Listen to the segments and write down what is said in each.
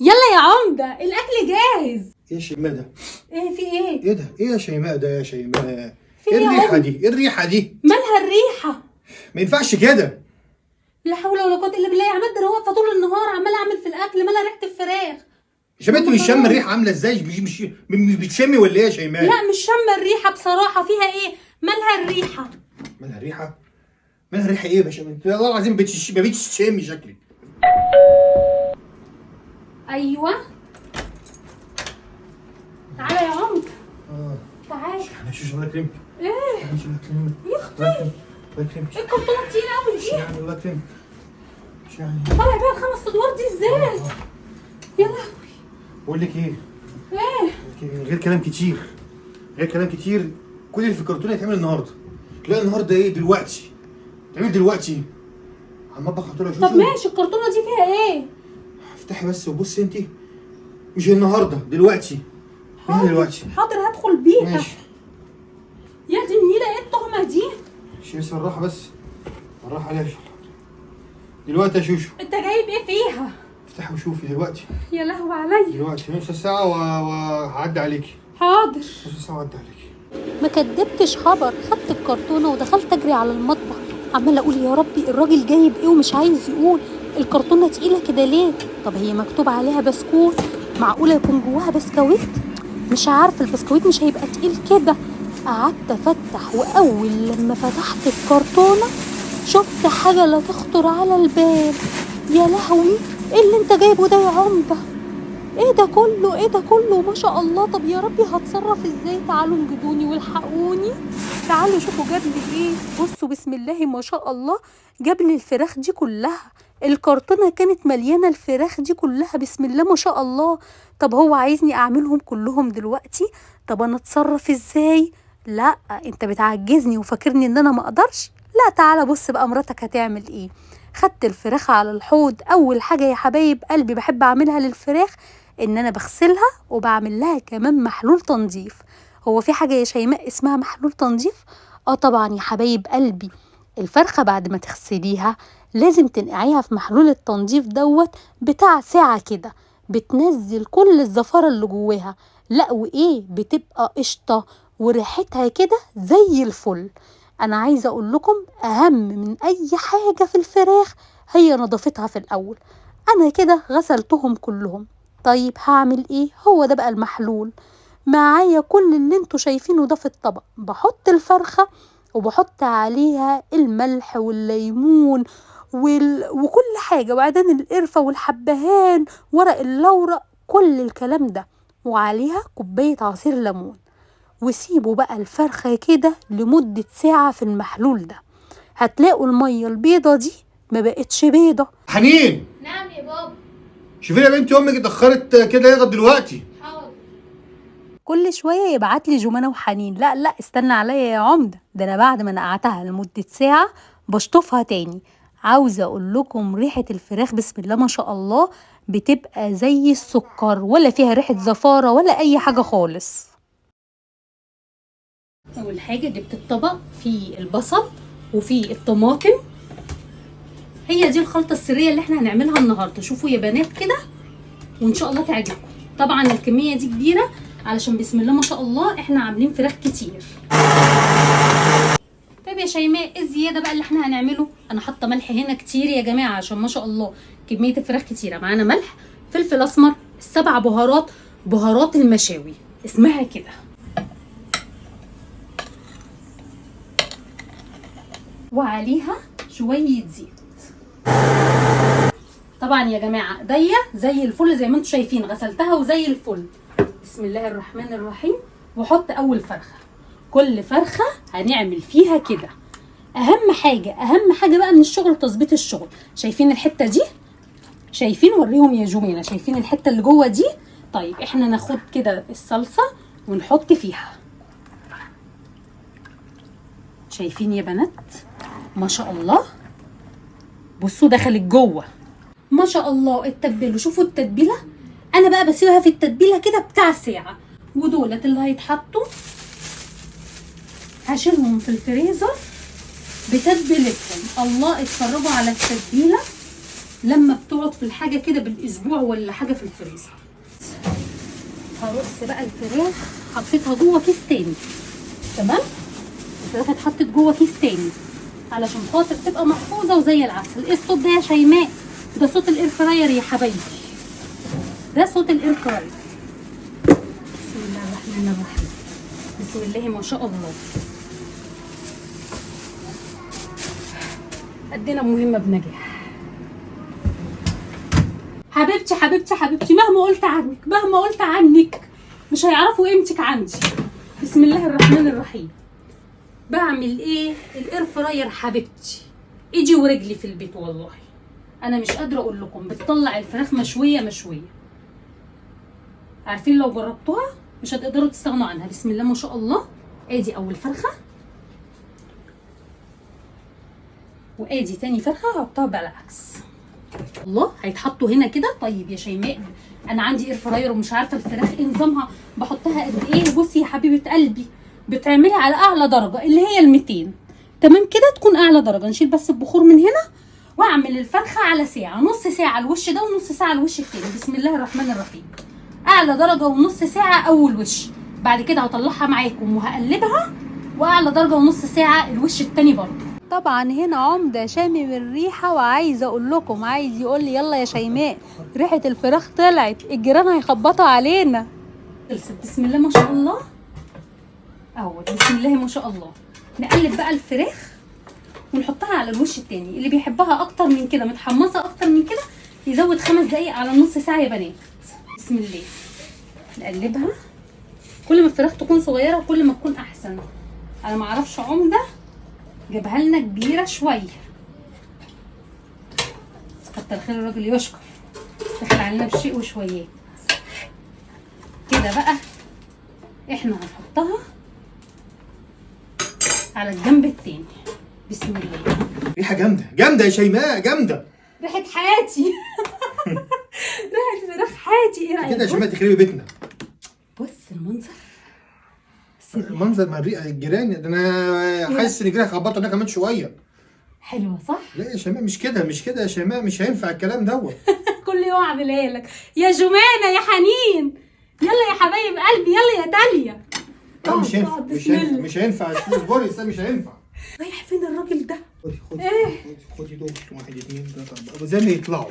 يلا يا عمده الاكل جاهز. ايه يا شيماء ده؟ ايه في ايه؟ ايه ده؟ ايه يا شيماء ده يا شيماء؟ في ايه ايه يا الريحة عمده؟ دي؟ ايه الريحة دي؟ مالها الريحة؟ ما ينفعش كده. لا حول ولا قوة الا بالله يا عماد، ده انا واقفة طول النهار عماله اعمل في الاكل، مالها ريحه الفراخ؟ يا شيماء انت مش شامة الريحة عامله ازاي؟ مش بتشمي ولا ايه يا شيماء؟ لا مش شامة الريحة بصراحة، فيها ايه؟ مالها الريحة؟ مالها الريحة؟ مالها الريحة ايه يا باشا؟ انت والله العظيم ما بتشمي شكلك. ايوه تعالى يا عمده. تعالى. معلش الله يكرمك. ايه معلش الله يكرمك. يا اختي الله يكرمك. ايه الكرتونه التقيله قوي دي؟ يعني الله يكرمك. مش يعني طالع بيها الخمس ادوار دي ازاي؟ يا لهوي. بقول لك ايه؟ ايه؟ غير كلام كتير، غير كلام كتير، كل اللي في الكرتونه هيتعمل النهارده. لا النهارده ايه؟ دلوقتي. تعمل دلوقتي. على المطبخ على طول يا شوشو. طب ماشي، الكرتونه دي فيها ايه؟ افتحي بس وبصي انت. مش النهارده، دلوقتي. مين دلوقتي؟ حاضر هدخل بيها. ماشي. يا دي النيله، ايه التهمة دي؟ ماشي بس بالراحة، بس بالراحة عليها. دلوقتي يا شوشو. انت جايب ايه فيها؟ افتحي وشوفي دلوقتي. يا لهوي عليا. دلوقتي نص ساعة وهعدي عليكي. حاضر. نص ساعة وهعدي عليكي. ما كدبتش خبر، خدت الكرتونه ودخلت اجري على المطبخ، عماله اقول يا ربي الراجل جايب ايه ومش عايز يقول، الكرتونه تقيلة كده ليه؟ طب هي مكتوب عليها بسكوت، معقولة يكون جواها بسكويت؟ مش عارفه، البسكويت مش هيبقى تقيل كده. قعدت افتح، واول لما فتحت الكرتونه شفت حاجة لا تخطر على البال. يا لهوي، ايه اللي انت جايبه ده يا عمده؟ ايه ده كله؟ ايه ده كله؟ ما شاء الله. طب يا ربي هتصرف ازاي؟ تعالوا انجدوني والحقوني، تعالوا شوفوا جاب لي ايه. بصوا بسم الله ما شاء الله، جاب لي الفراخ دي كلها، الكرتونه كانت مليانة الفراخ دي كلها، بسم الله ما شاء الله. طب هو عايزني اعملهم كلهم دلوقتي؟ طب انا اتصرف ازاي؟ لا انت بتعجزني وفاكرني ان انا ما اقدرش. لا تعالى بص بقى مراتك هتعمل ايه. خدت الفراخ على الحوض. اول حاجة يا حبايب قلبي بحب اعملها للفراخ ان انا بغسلها وبعمل لها كمان محلول تنظيف. هو في حاجة يا شيماء اسمها محلول تنظيف؟ اه طبعا يا حبايب قلبي، الفرخه بعد ما تغسليها لازم تنقعيها في محلول التنظيف دوت بتاع ساعة كده، بتنزل كل الزفاره اللي جواها. لا وايه، بتبقى قشطه وريحتها كده زي الفل. انا عايزه اقول لكم اهم من اي حاجة في الفراخ هي نظافتها في الاول. انا كده غسلتهم كلهم. طيب هعمل ايه؟ هو ده بقى المحلول معايا، كل اللي انتوا شايفينه ده في الطبق. بحط الفرخة وبحط عليها الملح والليمون وكل حاجة، وبعدين القرفة والحبهان ورق اللورق، كل الكلام ده، وعليها كوباية عصير ليمون. وسيبوا بقى الفرخة كده لمدة ساعة في المحلول ده، هتلاقوا المية البيضة دي ما بقتش بيضة. حنين. نعم يا بابا. شوفي يا بنتي امك اتاخرت كده لغاية دلوقتي. حاضر. كل شوية يبعت لي جمانه وحنين، لا لا استنى عليا يا عمده، ده انا بعد ما نقعتها لمدة ساعة بشطفها تاني. عاوزه اقول لكم ريحه الفراخ بسم الله ما شاء الله بتبقى زي السكر، ولا فيها ريحه زفاره ولا اي حاجة خالص. اول حاجة جبت الطبق فيه البصل وفيه الطماطم، هي دي الخلطة السرية اللي احنا هنعملها النهارده. شوفوا يا بنات كده وان شاء الله تعجبكم. طبعا الكمية دي كبيرة علشان بسم الله ما شاء الله احنا عاملين فراخ كتير. طيب يا شيماء ايه الزيادة بقى اللي احنا هنعمله؟ انا حاطه ملح هنا كتير يا جماعة عشان ما شاء الله كمية الفراخ كتيرة. معانا ملح، فلفل اسمر، 7 بهارات، بهارات المشاوي اسمها كده، وعليها شوية زيت. طبعا يا جماعة ايديا زي الفل زي ما انتم شايفين، غسلتها وزي الفل. بسم الله الرحمن الرحيم. وحط اول فرخة. كل فرخة هنعمل فيها كده. اهم حاجة، اهم حاجة بقى من الشغل تظبيط الشغل. شايفين الحتة دي؟ شايفين؟ وريهم يا جميلة. شايفين الحتة اللي جوه دي؟ طيب احنا ناخد كده الصلصه ونحط فيها. شايفين يا بنات؟ ما شاء الله. بصوا دخلت جوه ما شاء الله. اتبلوا. شوفوا التتبيله، انا بقى بسيبها في التتبيله كده بتاع ساعة. ودولت اللي هيتحطوا هشيلهم في الفريزر بتتبيلتهم. الله، اتفرجوا على التتبيله. لما بتقعد في الحاجة كده بالاسبوع ولا حاجة في الفريزر. هرص بقى الفراخ، حطيتها جوه كيس تاني. تمام، الفراخ اتحطت جوه كيس تاني علشان خاطر تبقى محفوظة وزي العسل. ايه الصوت ده يا شيماء؟ ده صوت ال air fryer يا حبايبي، ده صوت ال air fryer. بسم الله الرحمن الرحيم، بسم الله ما شاء الله. ادينا مهمة بنجاح. حبيبتي حبيبتي حبيبتي، مهما قلت عنك، مهما قلت عنك مش هيعرفوا قيمتك عندي. بسم الله الرحمن الرحيم. بعمل ايه؟ ال air fryer حبيبتي، ايدي ورجلي في البيت والله. انا مش قادرة اقول لكم، بتطلع الفراخ مشوية مشوية. عارفين لو جربتوها مش هتقدروا تستغنوا عنها. بسم الله ما شاء الله. ادي اول فرخة، وادي تاني فرخة هحطها بالعكس. الله، هيتحطوا هنا كده. طيب يا شيماء انا عندي air fryer ومش عارفه الفراخ ايه نظامها، بحطها قد ايه؟ بصي يا حبيبه قلبي، بتعملي على اعلى درجه اللي هي ال 200. تمام كده، تكون اعلى درجه. نشيل بس البخور من هنا، واعمل الفرخه على ساعة، نص ساعة الوش ده ونص ساعة الوش التاني. بسم الله الرحمن الرحيم. اعلى درجه ونص ساعة اول وش، بعد كده هطلعها معاكم وهقلبها، واعلى درجه ونص ساعة الوش التاني برضه. طبعا هنا عمده شامم الريحة، وعايزه اقول لكم، عايز يقول لي يلا يا شيماء ريحه الفراخ طلعت، الجيران هيخبطوا علينا. خلصت بسم الله ما شاء الله اهوت. بسم الله ما شاء الله. نقلب بقى الفراخ ونحطها على الوش التاني. اللي بيحبها اكتر من كده، متحمصه اكتر من كده، يزود 5 دقايق على نص ساعة يا بنات. بسم الله. نقلبها. كل ما الفراخ تكون صغيرة كل ما تكون احسن. انا ما اعرفش عمده جابها لنا كبيرة شوية، كتر خير الراجل يشكر، دخل علينا بشيء وشويات كده. بقى احنا هنحطها على الجنب التاني. بسم الله. ريحه جامدة جامدة يا شيماء، جامدة. ريحه حياتي. ريحه فراخ حياتي. ايه رايك كده يا شيماء؟ تخربي بيتنا. بص المنظر، المنظر مع الريحة الجيران ده، انا حاسس ان الجيران هيخبطوا هنا كمان شوية. حلوة صح؟ لا يا شيماء مش كده، مش كده يا شيماء، مش هينفع الكلام دوت. كل يوم اعملها لك يا جمانه يا حنين. يلا يا حبايب قلبي، يلا يا داليا. لا مش هينفع، مش هينفع، مش هينفع. اصبري استني، مش هينفع. رايح فين الراجل ده؟ خدي خدي إيه؟ خدي دول، 1 2 3 4 زي ما يطلعوا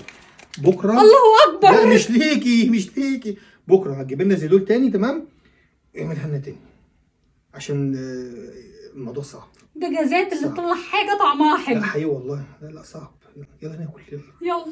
بكره. الله اكبر. لا مش ليكي، مش ليكي. بكره هتجيب لنا زي دول تاني، تمام؟ اعملها لنا تاني عشان الموضوع صعب. ده جازات اللي تطلع حاجة طعمها حلو. لا حقيقي والله، لا لا صعب. يلا ناكل، يلا يلا.